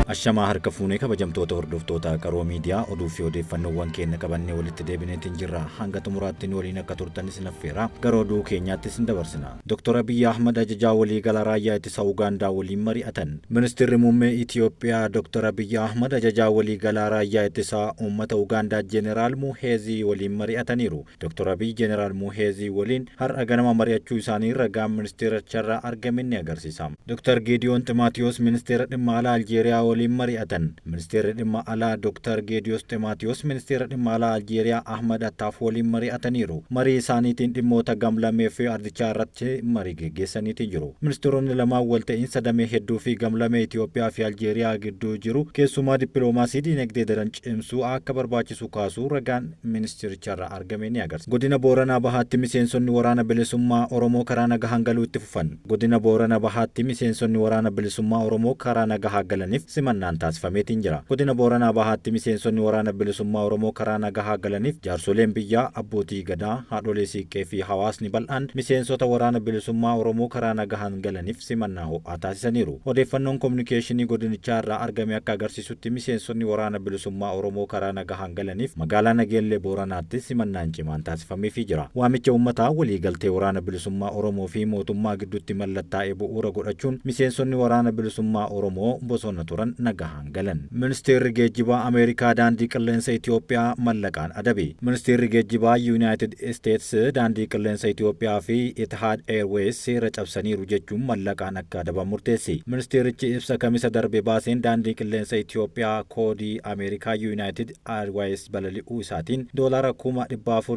Ashamaa harka fuunee kabajamtoota hordoftoota Qaroo Miidiyaa oduu fi odeeffannoowwan keenya qabannee walitti deebineetiin jirra. Hanga xumuraatti nu waliin akka turtanis naffeera. Gara oduu keenyaatti isin dabarsina. Dr. Abiyyi Ahmad ajajaa waliigala raayyaa ittisa Ugaandaa waliin mari'atan. Ministeerri muummee Itiyoophiyaa Dr. Abiyyi Ahmad ajajaa waliigalaa raayyaa ittisaa uummata Ugaandaa Jeneraal Muheezii waliin mari'ataniiru. Dr. Abiyyi Jeneraal Muheezii waliin har'a ganama mari'achuu isaanii ragaan ministeericharraa argame ni agarsiisa. Dr. Geediyoon Ximaatiyoos ministeera dhimma alaa Aljeeriyaa waliin mari'atan. Ministeerri dhimma alaa Dr. Geediyoos Ximaatiyoos ministeera dhimma alaa Aljeeriyaa Ahmad Attaaf waliin mari'ataniiru. Marii isaaniitiin dhimmoota gamlamee fi ardichaa irratti marii geggeessaniitii jiru. Ministeeronni lamaan walta'iinsa damee hedduu fi gamlamee Itiyoophiyaa fi Aljeeriyaa gidduu jiru keessumaa dippiloomaasii dinagdee daran cimsuu akka barbaachisu kaasuu ragaan ministeericharraa argame ni agarsiisa. Godina Booranaa Bahaatti miseensonni waraana bilisummaa Oromoo karaa nagahaan galuu itti fufan. Godina Boorana Bahaatti miseensonni waraana bilisummaa Oromoo karaa nagahaa galaniif simannaan taasifameetiin jira. Godina Booranaa Bahaatti miseensonni waraana bilisummaa Oromoo karaa nagahaa galaniif jaarsoleen biyyaa, abbootii gadaa, haadholee siiqqee fi hawaasni bal'aan miseensota waraana bilisummaa Oromoo karaa nagahaan galaniif simannaa ho'aa taasisaniiru. Odeeffannoon kominikeeshinii godinichaa irraa argame akka agarsiisutti miseensonni waraana bilisummaa Oromoo karaa nagahaan galaniif magaalaa Nageellee Booranaatti simannaan cimaan taasifameefii jira. Waamicha uummataa waliigaltee waraana bilisummaa Oromoo fi mootummaa gidduutti mallattaa'e bu'uura godhachuun miseensonni waraana bilisummaa Oromoo bosona turan nagahaan galan. Ministeerri geejjibaa Ameerikaa daandii qilleensa Itiyoophiyaa mallaqaan adabe. Ministeerri geejjibaa Yuunaayitid Isteets daandii qilleensa Itiyoophiyaa fi Itihaad Airways seera cabsaniiru jechuun mallaqaan akka adaban murteesse. Ministeerichi ibsa kamisa darbe baaseen daandii qilleensa Itiyoophiyaa koodii Ameerikaa Yuunaayitid Airways balali'uu isaatiin doolaara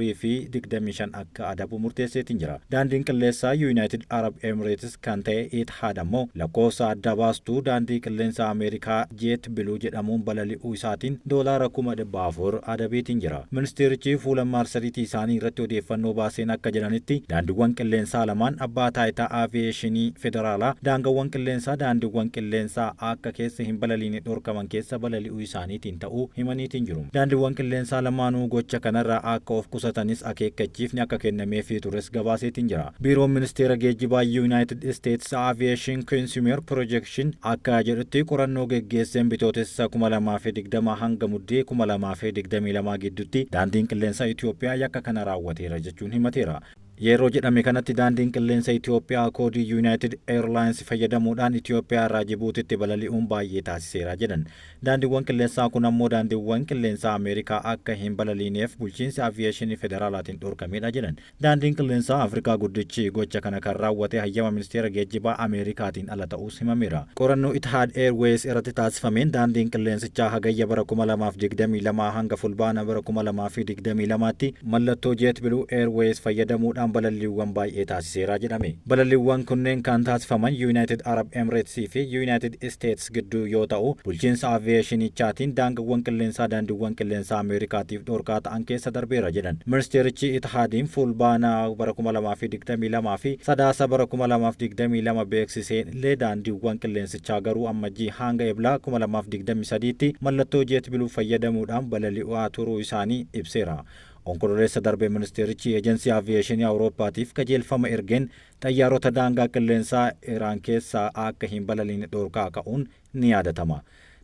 425,000 akka adabu murteesseetiin jira. Daandiin qilleensaa Yuunaayitid Arab Emirates kan ta'e Etihad ammoo lakkoofsa adda baastuu daandii qilleensa Ameerikaa Jet Blue jedhamuun balali'uu isaatiin doolaara 400,000 adabeetiin jira. Ministeerichi fuula maarsariitii isaanii irratti odeeffannoo baaseen akka jedhanitti daandiiwwan qilleensaa lamaan abbaa taayitaa aaviyeeshinii federaalaa daangawwan qilleensaa daandiiwwan qilleensaa akka keessa hin balaliine dhorkaman keessa balali'uu isaaniitiin ta'uu himaniitiin jiru. Daandiiwwan qilleensaa lamaanuu gocha kanarraa akka of qusatanis akeekkachiifni akka kennameefii tures gabaaseetiin jira. Biiroon ministeera geejjibaa Yuunaayitid Isteets Aviation Consumer Projection akka jedhutti qorannoo geggeesseen bitootessa 2020 hanga muddee 2022 gidduutti daandiin qilleensaa Itiyoophiyaa yakka kana raawwateera jechuun himateera. Yeroo jedhame kanatti daandiin qilleensa Itiyoophiyaa koodii Yuunaayitid Airlines fayyadamuudhaan Itiyoophiyaa irraa Jibuutitti balali'uun baay'ee taasiseera jedhan. Daandiiwwan qilleensaa kun ammoo daandiiwwan qilleensaa Ameerikaa akka hin balaliineef bulchiinsi aviyeeshinii federaalaatiin dhorkamedha jedhan. Daandiin qilleensaa Afrikaa guddichi gocha kana kan raawwate hayyama ministeera geejjibaa Ameerikaatiin ala ta'uus himameera. Qorannoo Etihad Airways irratti taasifameen daandiin qilleensichaa hagayya bara 2022 hanga fulbaana bara 2022tti mallattoo JetBlue Airways fayyadamuudhaan balalliiwwan baay'ee taasiseera jedhame. Balalliiwwan kunneen kan taasifaman Yuunaayitid Arab Emirates fi Yuunaayitid Isteets gidduu yoo ta'u, bulchiinsa aviyeeshinichaatiin daangawwan qilleensaa daandiiwwan qilleensaa Ameerikaatiif dhorkaa ta'an keessa darbeera jedhan. Ministeerichi Itihaadiin fulbaana bara 2022 fi sadaasa bara 2022 beeksiseen illee daandiiwwan qilleensichaa garuu ammajjii hanga eblaa 2023tti mallattoo JetBlue fayyadamuudhaan balali'aa turuu isaanii ibseera. Onkololeessa darbe ministeerichi eejensii aviyeeshinii Awurooppaatiif qajeelfama ergeen xayyaarota daangaa qilleensaa Iraan keessaa akka hin balaliine dhorkaa ka'uun ni yaadatama.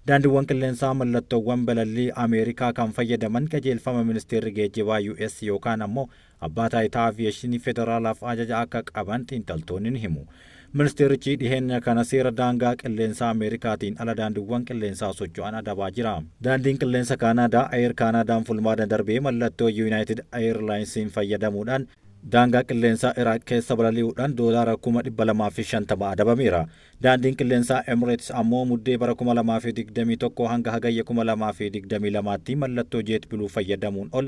Daandiiwwan qilleensaa mallattoowwan balallii Ameerikaa kan fayyadaman qajeelfama ministeerri geejjibaa US yookaan ammoo abbaa taayitaa aviyeeshinii federaalaaf ajaja akka qaban xiinxaltoonni ni himu. Ministeerichi dhiheenya kana seera daangaa qilleensaa Ameerikaatiin ala daandiiwwan qilleensaa socho'an adabaa jira. Daandiin qilleensa Kaanaadaa Air Kaanaadaan fulbaana darbee mallattoo United Airlinesiin fayyadamuudhaan daangaa qilleensaa Iraaq keessa balali'uudhaan doolaara 250,000 adabameera. Daandiin qilleensaa Emirates ammoo muddee bara 2021 hanga hagayya 2022tti mallattoo JetBlue fayyadamuun ol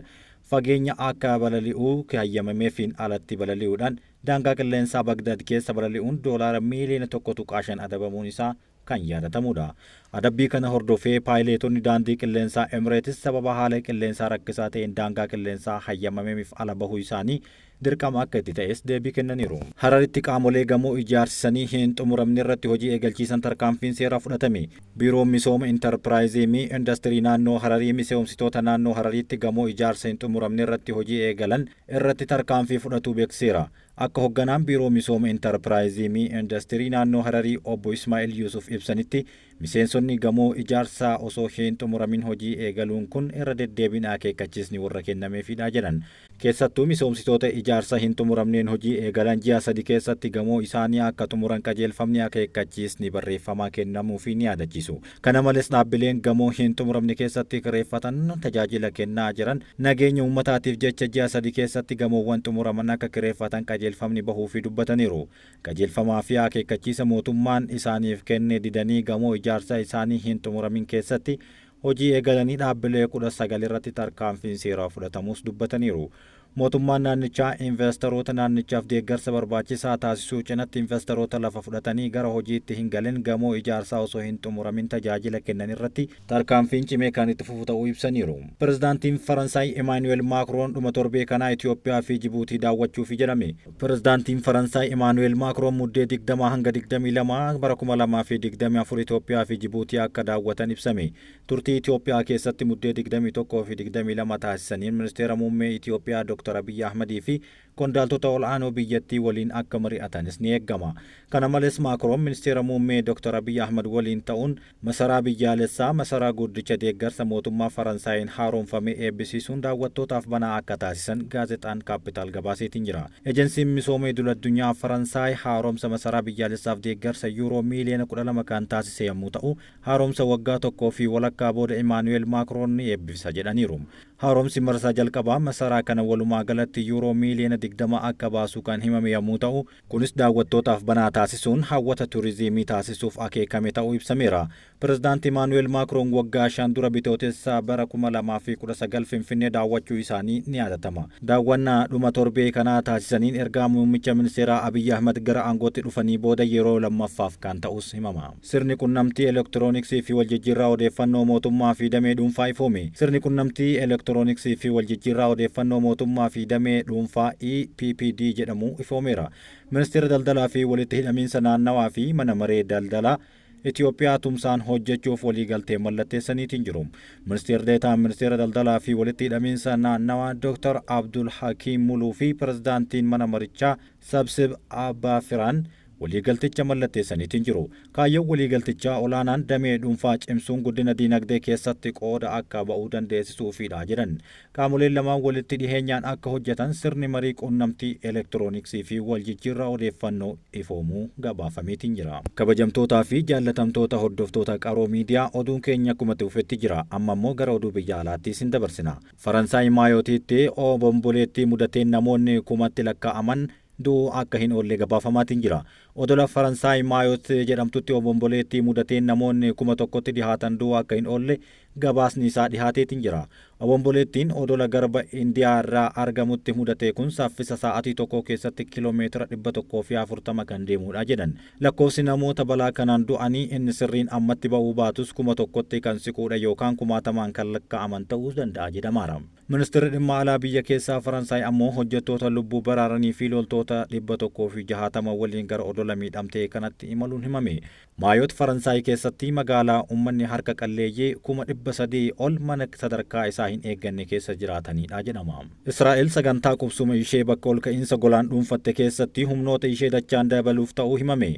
fageenya akka balali'uu hayyamameefiin alatti balali'uudhaan daangaa qilleensaa Bagdaad keessa balali'uun doolaara miiliyoona 1.5 adabamuun isaa kan yaadatamudha. Adabbii kana hordofee paayileetonni daandii qilleensaa Emirates sababa haala qilleensaa rakkisaa ta'een daangaa qilleensaa hayyamameef ala bahuu isaanii dirqama akka itti ta'es deebii kennaniiru. Hararitti qaamolee gamoo ijaarsisanii hin xumuramne irratti hojii eegalchiisan tarkaanfiin seeraa fudhatame. Biiroon misooma intarpiraayizii fi indastirii naannoo Hararii misoomsitoota naannoo Harariitti gamoo ijaarsa hin xumuramne irratti hojii eegalan irratti tarkaanfii fudhatuu beeksiseera. Akka hogganaan biiroo misooma intarpiraayizii fi indastirii naannoo Hararii obbo Ismaa'il Yuusuf ibsanitti Miseensonni gamoo ijaarsaa osoo hin xumuramin hojii eegaluun kun irra deddeebiin akeekkachiisni warra kennameefidha jedhan. Keessattuu misoomsitoota ijaarsa hin xumuramneen hojii eegalan ji'a 3 keessatti gamoo isaanii akka xumuran qajeelfamni akeekkachiisni barreeffamaa kennamuufii ni yaadachiisu. Kana malees dhaabbileen gamoo hin xumuramne keessatti kireeffatan tajaajila kennaa jiran nageenya uummataatiif jecha ji'a 3 keessatti gamoowwan xumuraman akka kireeffatan qajeelfamni bahuufii dubbataniiru. Qajeelfamaa fi akeekkachiisa mootummaan isaaniif kenne didanii gamoo ijaarsa isaanii hin xumuramin keessatti hojii eegalanii dhaabbilee 19 irratti tarkaanfiin seeraa fudhatamuus dubbataniiru. Mootummaan naannichaa investaroota naannichaaf deeggarsa barbaachisaa taasisuu cinatti investaroota lafa fudhatanii gara hojiitti hin galin gamoo ijaarsaa osoo hin xumuramin tajaajila kennan irratti tarkaanfiin cimee kan itti fufu ta'uu ibsaniiru. Pirezidaantiin Faransaay Emaanu'eel Maakroon dhuma torbee kanaa Itoophiyaa fi Jibuutii daawwachuufi jedhame. Pirezidaantiin Faransaay Emaanu'eel Maakroon Muddee 20 hanga 22 bara 2024 Itoophiyaa fi Jibuutii akka daawwatan ibsame. Turtii Itoophiyaa keessatti Muddee 21 fi 22 taasisaniin Ministeera Muummee Itoophiyaa Dr. Abiyyi Ahmadii fi qondaaltota ol'aanoo biyyattii waliin akka mari'atanis ni eegama. Kana malees Maakroon Ministeera Muummee Dr. Abiyyi Ahmad waliin ta'uun Masaraa Biyyaalessaa, masaraa guddicha deeggarsa mootummaa Faransaayiin haaromfame eebbisiisuun daawwattootaaf banaa akka taasisan gaazexaan Kaappitaal gabaaseetiin jira. Ejensiin Misooma Idil-addunyaa Faransaay haaromsa Masaraa Biyyaalessaaf deeggarsa Yuuroo miiliyoona 12 kan taasise yammuu ta'u, haaromsa waggaa tokkoo fi walakkaa booda Imaanu'eel Maakroon ni eebbisa jedhaniiru. Haaromsi marsaa jalqabaa masaraa kana walumaagalatti Yuuroo miiliyoona 20 akka baasu kan himame yammuu ta'u, kunis daawwattootaaf banaa taasisuun hawwata turiziimii taasisuuf akeekame ta'uu ibsameera. Pirezidaanti Imaanu'eel Maakroon waggaa 5 dura Bitootessa bara 2019 Finfinnee daawwachuu isaanii ni yaadatama. Daawwannaa dhuma torbee kanaa taasisaniin ergaa Muummicha Ministeeraa Abiyyi Ahmad gara aangootti dhufanii booda yeroo lammaffaaf kan ta'us himama. Sirni qunnamtii elektirooniksii fi waljijjiirraa odeeffannoo mootummaa fi damee dhuunfaa ifoome. Sirni qunnamtii elektirooniksii fi waljijjiirraa odeeffannoo mootummaa fi damee dhuunfaa EPPD jedhamu ifoomeera. Ministeera Daldalaa fi Walitti Hidhamiinsa Naannawaa fi Mana Maree Daldalaa Itiyoophiyaa tumsaan hojjechuuf waliigaltee mallatteessaniitiin jiru. Ministeer Deetaan Ministeera Daldalaa fi Walitti Hidhamiinsa Naannawaa Dooktar Abdul Hakiim Muluu fi Pirezidaantiin Mana Marichaa Sabsib Abbaa Firaan waliigalticha mallatteessaniitiin jiru. Kaayyoon waliigaltichaa olaanaan damee dhuunfaa cimsuun guddina diinagdee keessatti qooda akka ba'u dandeessisuufiidha jedhan. Qaamoleen lamaan walitti dhiheenyaan akka hojjetan sirni marii quunnamtii elektirooniksii fi waljijjiirraa odeeffannoo ifoomuu gabaafameetiin jira. Kabajamtootaa fi jaallatamtoota hordoftoota Qaroo Miidiyaa oduun keenya akkuma itti fufetti jira. Amma immoo gara oduu biyya alaatti isin dabarsina. Faransaay Maayootiitti obomboleettii mudateen namoonni kumatti lakkaa'aman du'uu akka hin oolle gabaafamaatiin jira. Odola Faransaay Maayoot jedhamtutti obomboleettii mudateen namoonni 1000tti dhihaatan du'uu akka hin oolle gabaasni isaa dhihaateetiin jira. Obomboleettiin odola garba Indiyaa irraa argamutti mudate kun saffisa sa'atii tokkoo keessatti kiiloomeetira 140 kan deemuudha jedhan. Lakkoofsi namoota balaa kanaan du'anii inni sirriin ammatti ba'uu baatus 1000tti kan siquudha yookaan kumaatamaan kan lakkaa'aman ta'uu danda'a jedhamaara. Ministirri Dhimma Alaa biyya keessaa Faransaay ammoo hojjettoota lubbuu baraaranii fi loltoota 160 waliin gara odola miidhamtee kanatti imaluun himame. Maayoot Faransaay keessatti magaalaa ummanni harka qalleeyyii 300,000 ol mana sadarkaa isaa hin eegganne keessa jiraataniidha jedhama. Israa'el sagantaa qubsuma ishee bakka olka'iinsa Golaan dhuunfatte keessatti humnoota ishee dachaan dabaluuf ta'uu himame.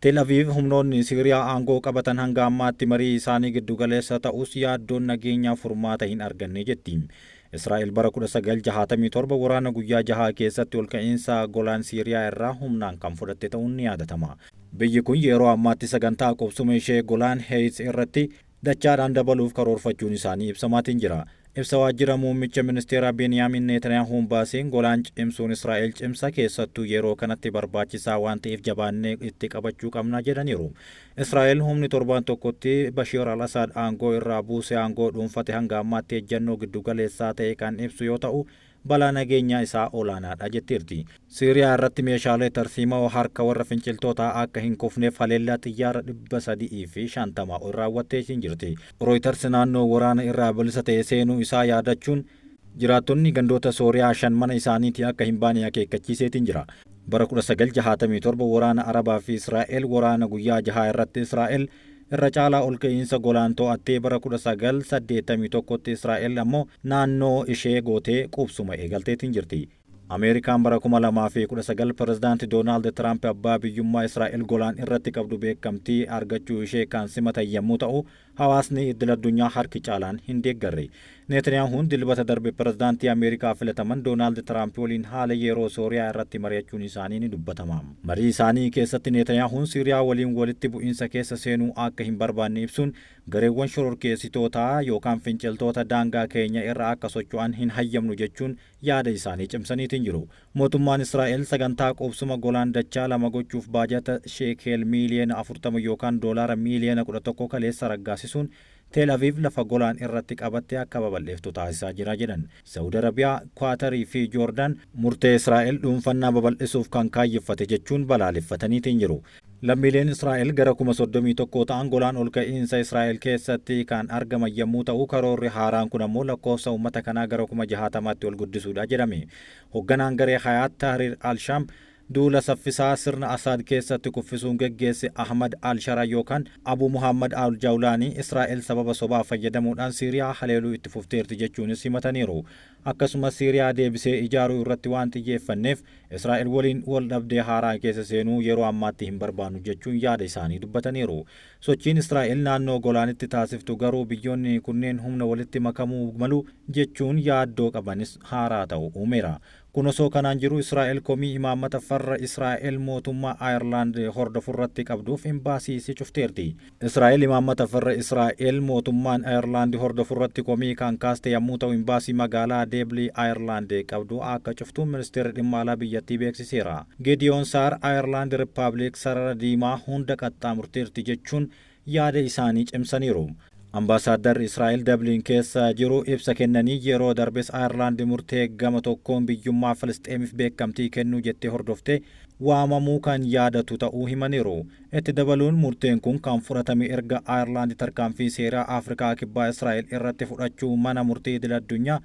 Tel Aviiv humnoonni Siiriyaa aangoo qabatan hanga ammaatti marii isaanii giddugaleessa ta'us yaaddoon nageenyaa furmaata hin arganne jetti. Israa'el bara 1967 waraana guyyaa jahaa keessatti olka'iinsa Golaan Siiriyaa irraa humnaan kan fudhatte ta'uun ni yaadatama. Biyyi kun yeroo ammaatti sagantaa qubsuma ishee Golaan Heeyits irratti dachaadhaan dabaluuf karoorfachuun isaanii ibsamaatiin jira. Ibsa waajjira muummicha ministeeraa Beeniyaamin Neetaniyaahuun baaseen Golaan cimsuun Israa'el cimsa, keessattuu yeroo kanatti barbaachisaa waan ta'eef jabaannee itti qabachuu qabna jedhaniiru. Israa'el humni torbaan tokkotti Bashiir al-Asaad aangoo irraa buusee aangoo dhuunfate hanga ammaatti ejjannoo giddugaleessaa ta'e kan ibsu yoo ta'u, balaa nageenyaa isaa olaanaadha jetteerti. Siiriyaa irratti meeshaalee tarsiimawoo harka warra finciltootaa akka hin kufneef haleellaa xiyyaara 350 ol raawwatteetiin jirti. Rooyitars naannoo waraana irraa bilisa ta'e seenuu isaa yaadachuun jiraattonni gandoota Sooriyaa 5 mana isaaniitii akka hin baane akeekkachiiseetiin jira. Bara 1967 waraana Arabaa fi Israa'el waraana guyyaa jahaa irratti Israa'el irra caalaa olka'iinsa Golaan to'attee bara 1981tti Israa'el ammoo naannoo ishee gootee qubsuma eegalteetiin jirti. Ameerikaan bara 2019 Pirezidaanti Doonaald Tiraamp abbaa biyyummaa Israa'el Golaan irratti qabdu beekamtii argachuu ishee kan simatan yommuu ta'u, hawaasni idil addunyaa harki caalaan hin deeggarre. Netaniyaahuun Dilbata darbe pirezidaantii Ameerikaa filataman Doonaald Tiraamp waliin haala yeroo Sooriyaa irratti mari'achuun isaanii ni dubbatama. Marii isaanii keessatti Netaniyaahuun Siiriyaa waliin walitti bu'iinsa keessa seenuu akka hin barbaanne ibsuun, gareewwan shororkeessitootaa yookaan finciltoota daangaa keenya irra akka socho'an hin hayyamnu jechuun yaada isaanii cimsaniitiin jiru. Mootummaan Israa'el sagantaa qubsuma Golaan dachaa lama gochuuf baajata sheekeel miiliyoona 40 yookaan doolaara miiliyoona 11 kaleessa raggaasisuun Teel Aviiv lafa Golaan irratti qabatte akka babal'iftu taasisaa jira jedhan. Sa'ud Arabiyaa, Kwaatarii fi Joordaan murtee Israa'el dhuunfannaa babal'isuuf kan kaayyeffate jechuun balaaleffataniitiin jiru. Lammiileen Israa'el gara 31,000 ta'an Golaan ol ka'iinsa Israa'el keessatti kan argaman yommuu ta'u, karoorri haaraan kun ammoo lakkoofsa uummata kanaa gara 60,000tti ol guddisuudha jedhame. Hogganaan garee Hayaat Tahriir al-Shaam duula saffisaa sirna Asaad keessatti kuffisuun geggeesse Ahmad al-Sharaa yookaan Abu Muhammad al-Jawlaanii Israa'el sababa sobaa fayyadamuudhaan Siiriyaa haleeluu itti fufteerti jechuunis himataniiru. Akkasumas Siiriyaa deebisee ijaaruu irratti waan xiyyeeffanneef Israa'el waliin wal dhabdee haaraa keessa seenuu yeroo ammaatti hin barbaannu jechuun yaada isaanii dubbataniiru. Sochiin Israa'el naannoo Golaanitti taasiftu garuu biyyoonni kunneen humna walitti makamuu malu jechuun yaaddoo qabanis haaraa ta'u uumeera. Kun osoo kanaan jiru Israa'el komii imaammata farra Israa'el mootummaa Ayerlaand hordofurratti qabduuf imbaasii isii cufteerti. Israa'el imaammata farra Israa'el mootummaan Ayerlaand hordofurratti komii kan kaaste yommuu ta'u, imbaasii magaalaa Deeblii Ayerlaand qabdu akka cuftu ministeerri dhimma alaa biyyattii beeksiseera. Gideon Saar Ayerlaand Rippaabilik sarara diimaa hunda qaxxaamurteerti jechuun yaada isaanii cimsaniiru. Ambaasaaddarri Israa'el Dabliin keessa jiru ibsa kennanii yeroo darbes Ayerlaand murtee gama tokkoon biyyummaa Filisxeemiif beekamtii kennuu jettee hordoftee waamamuu kan yaadatu ta'uu himaniiru. Itti dabaluun murteen kun kan fudhatame erga Ayerlaand tarkaanfii seeraa Afrikaa Kibbaa Israa'el irratti fudhachuu mana murtii idil addunyaa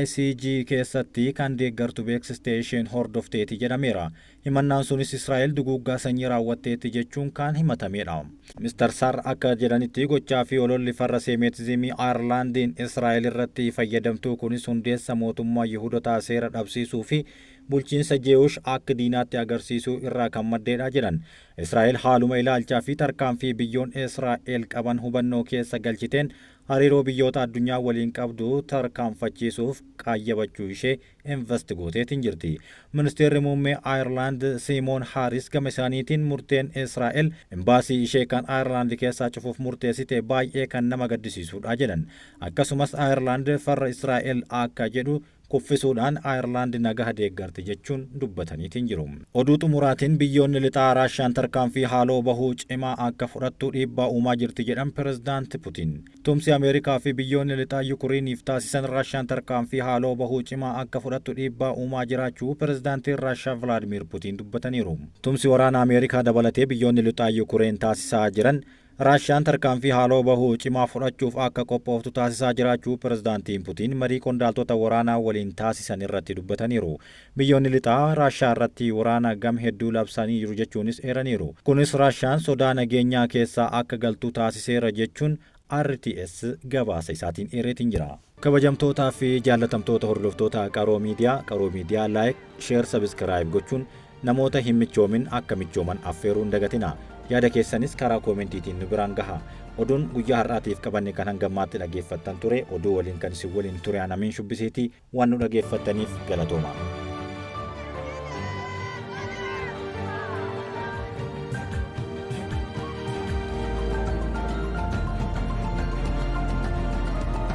ICJ keessatti kan deeggartu beeksistee isheen hordofteeti jedhameera. Himannaan sunis Israa'el duguuggaa sanyii raawwatteetti jechuun kan himatamedha. Mr. Saar akka jedhanitti gochaa fi ololli farra seemeetizimii Ayerlaandiin Israa'el irratti fayyadamtuu kunis hundeessa mootummaa Yihudotaa seera dhabsiisuu fi bulchiinsa Jeewush akka diinaatti agarsiisuu irraa kan maddeedha jedhan. Israa'el haaluma ilaalchaa fi tarkaanfii biyyoon Israa'el qaban hubannoo keessa galchiteen hariiroo biyyoota addunyaa waliin qabdu tarkaanfachiisuuf qaayyabachuu ishee invest gooteetiin jirti. Ministeerri muummee Ayerlaand Simoon Haaris gama isaaniitiin murteen Israa'el imbaasii ishee kan Ayerlaand keessaa cufuuf murteessite baay'ee kan nama gaddisiisudha jedhan. Akkasumas Ayerlaand farra Israa'el akka jedhu kuffisuudhaan Ayerlaand nagaha deeggarti jechuun dubbataniitiin jiru. Oduu xumuraatiin biyyoonni lixaa Raashaan tarkaanfii haaloo bahuu cimaa akka fudhattu dhiibbaa uumaa jirti jedhan Pirezidaanti Putin. Tumsi Ameerikaa fi biyyoonni lixaa Yukuriiniif taasisan Raashaan tarkaanfii haaloo bahuu cimaa akka fudhattu dhiibbaa uumaa jiraachuu Pirezidaantiin Raashaa Vilaadimir Putin dubbataniiru. Tumsi waraana Ameerikaa dabalatee biyyoonni lixaa Yukureen taasisaa jiran Raashaan tarkaanfii haaloo bahuu cimaa fudhachuuf akka qophooftu taasisaa jiraachuu Pirezidaantiin Putin marii qondaaltota waraanaa waliin taasisan irratti dubbataniiru. Biyyoonni lixaa Raashaa irratti waraana gam hedduu labsanii jiru jechuunis eeraniiru. Kunis Raashaan sodaa nageenyaa keessaa akka galtu taasiseera jechuun RTS gabaasa isaatiin eereetiin jira. Kabajamtootaa fi jaallatamtoota hordoftoota Qaroo Miidiyaa, Qaroo Miidiyaa like, share, subscribe gochuun namoota hin michoomin akka michooman affeeruu hin dagatina. Yaada keessanis karaa koomentiitiin nu biraan gaha. Oduun guyyaa har'aatiif qabanne kan hangammaatti dhageeffattan ture. Oduu waliin kan isin waliin ture Anamiin Shubbiseetii. Waan nu dhageeffattaniif galatooma.